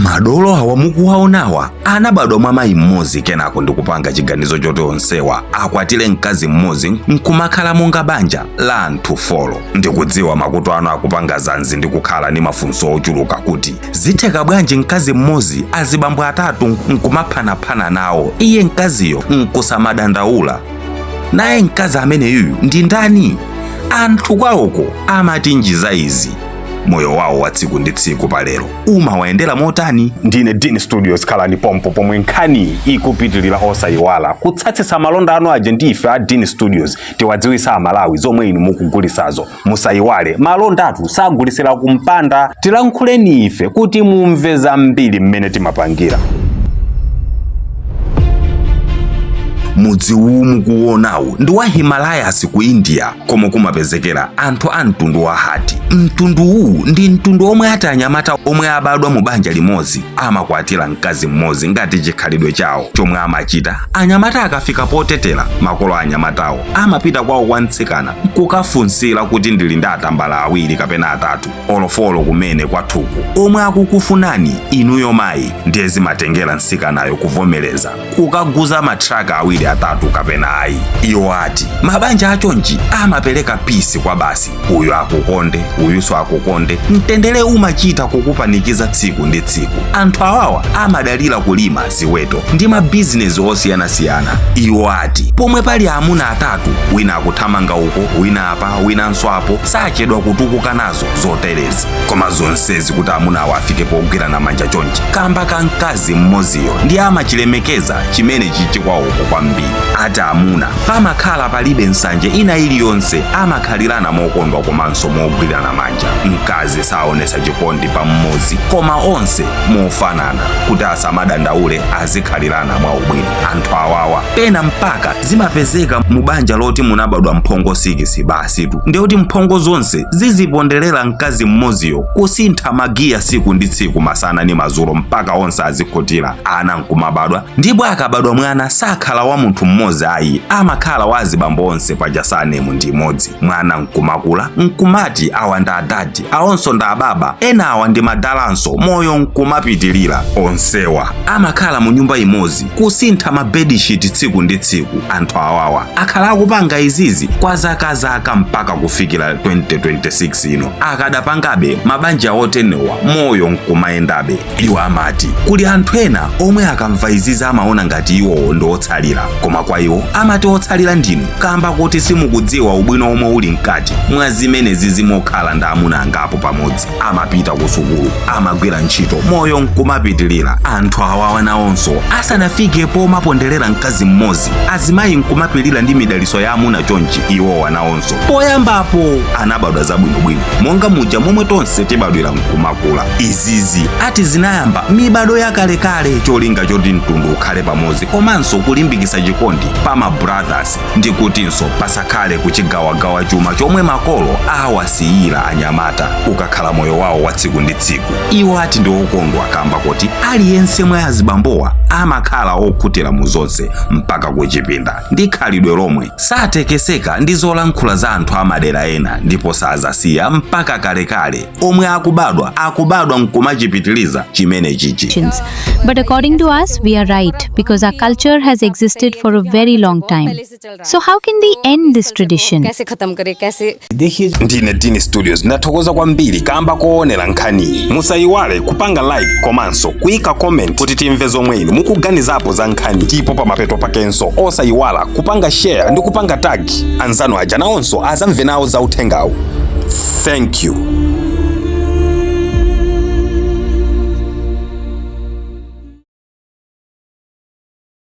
Madolo awa mukuwaonawa anabadwa mwa mayi mmodzi, kenako ndikupanga chiganizo choti onsewa akwatire mkazi mmodzi nkumakhala monga banja la anthu 4. Ndikudziwa makutu anu akupanga zanzi ndi kukhala ndi mafunso ochuluka kuti zitheka bwanji mkazi mmodzi azibambo atatu nkumaphanaphana nawo, iye mkaziyo nkusamadandaula? Naye mkazi ameneyuyu ndi ndani? Anthu kwawoko amatinji za izi? Moyo wawo wa tsiku ndi tsiku palero umawayendera motani? Ndine Dean Studios, khalani pompo pomwe nkhani ikupitilira. Osayiwala kutsatsitsa malonda anu aja ndi ife a Dean Studios, tiwadziwisa Amalawi zomwe inu mukugulisazo. Musayiwale, malondatu sagulisira kumpanda. Tilankhuleni ife kuti mumve zambiri mmene timapangira. Mudzi uwu mukuwonawu ndi wa Himalayas ku India, komwe kumapezekera anthu a mtundu wa Hati. Mtundu uwu ndi mtundu omwe ati anyamata omwe abadwa mu banja limodzi amakwatira mkazi mmodzi ngati chikhalidwe chawo. Chomwe amachita anyamata akafika potetera, makolo a anyamatawo amapita kwawo kwa mtsikana kukafunsira kuti ndili ndi atambala awiri kapena atatu olo 4 kumene kwathuku omwe akukufunani inuyo mayi. Ndiye zimatengera mtsikanayo kuvomereza kukaguza matraka awiri atatu kapena ayi. Iwo ati mabanja achonchi amapereka peace kwa basi, uyu akukonde uyuso akukonde, mtendere umachita kukupanikiza tsiku ndi tsiku. Anthu awawa amadalira kulima, ziweto ndi mabizinesi osiyanasiyana. Iwo ati pomwe pali amuna atatu, wina akuthamanga uko, wina apa, winanso apo, sachedwa kutukuka nazo zoterezi. Koma zonsezi kuti amuna awo afike pogwirana manja chonchi kamba ka mkazi mmodziyo, ndi amachilemekeza chimene chichi kwawoko kwambiri. Ati amuna pamakhala palibe nsanje ina iliyonse, amakhalirana mokondwa komanso mogwirana manja. Mkazi saonesa chikondi pa mmodzi koma onse mofanana, kuti asamadandaule, azikhalirana mwaubwino. Anthu awawa pena mpaka zimapezeka mu banja loti munabadwa mphongo 6 basitu, ndiyoti mphongo zonse ziziponderera mkazi mmodziyo, kusintha magiya tsiku ndi tsiku, masana ni madzulo, mpaka onse azikhutira, ana nkumabadwa. Ndipo akabadwa mwana sakhala wa munthu mmodzi ayi, amakhala wa azibambo onse, paja surname ndi imodzi. Mwana nkumakula nkumati awa ndi adadi, awonso ndi ababa, ena awa ndi madalanso, moyo nkumapitilira. Onsewa amakhala mu nyumba imodzi, kusintha ma bedsheet tsiku ndi tsiku. Anthu awawa akhala akupanga izizi kwa zakazaka mpaka kufikira 2026 ino, akadapangabe mabanja otenewa, moyo nkumayendabe. Iwo amati kuli anthu ena omwe akamva izizi amaona ngati iwowo ndi otsalira, koma kwa iwo amati otsalira ndinu kamba kuti simukudziwa ubwino omwe uli mkati mwa zimenezi zimokhala ndi amuna angapo pamodzi. Amapita ku sukulu, amagwira ntchito, moyo nkumapitilira. Anthu awawa nawonso asanafike pomaponderera mkazi mmodzi, azimayi nkumapilira ndi midaliso ya amuna chonchi, iwowa nawonso poyambapo anabadwa zabwinobwino monga muja momwe tonse tibadwira nkumakula. Izizi ati zinayamba mibado yakalekale, cholinga choti mtundu ukhale pamodzi komanso kulimbikitsa chikondi pa ma brothers, ndi kutinso pasakhale kuchigawagawa chuma chomwe makolo awasiyira anyamata. Ukakhala moyo wawo wa tsiku ndi tsiku, iwo ati ndi okondwa kamba kuti aliyense mwa azibambowa amakhala okhutira mu zonse, mpaka kuchipinda ndi khalidwe lomwe satekeseka ndi zolankhula za anthu amadera ena, ndipo sazasiya mpaka kalekale. Omwe akubadwa akubadwa nkumachipitiliza chimene chichi. But according to us, we are right because our culture has existed for a very long time. So how can we end this tradition? कैसे खत्म करे, कैसे? Ndine Dean Studios, ndathokoza kwambiri kamba koonera nkhaniyi. Musayiwale kupanga like komanso kuyika comment kuti timve zomwe inu mukuganizapo za nkhani, ndipo pamapeto pakenso osayiwala kupanga share ndi kupanga tag anzanu aja, nawonso azamve nawo za uthengawu. Thank you.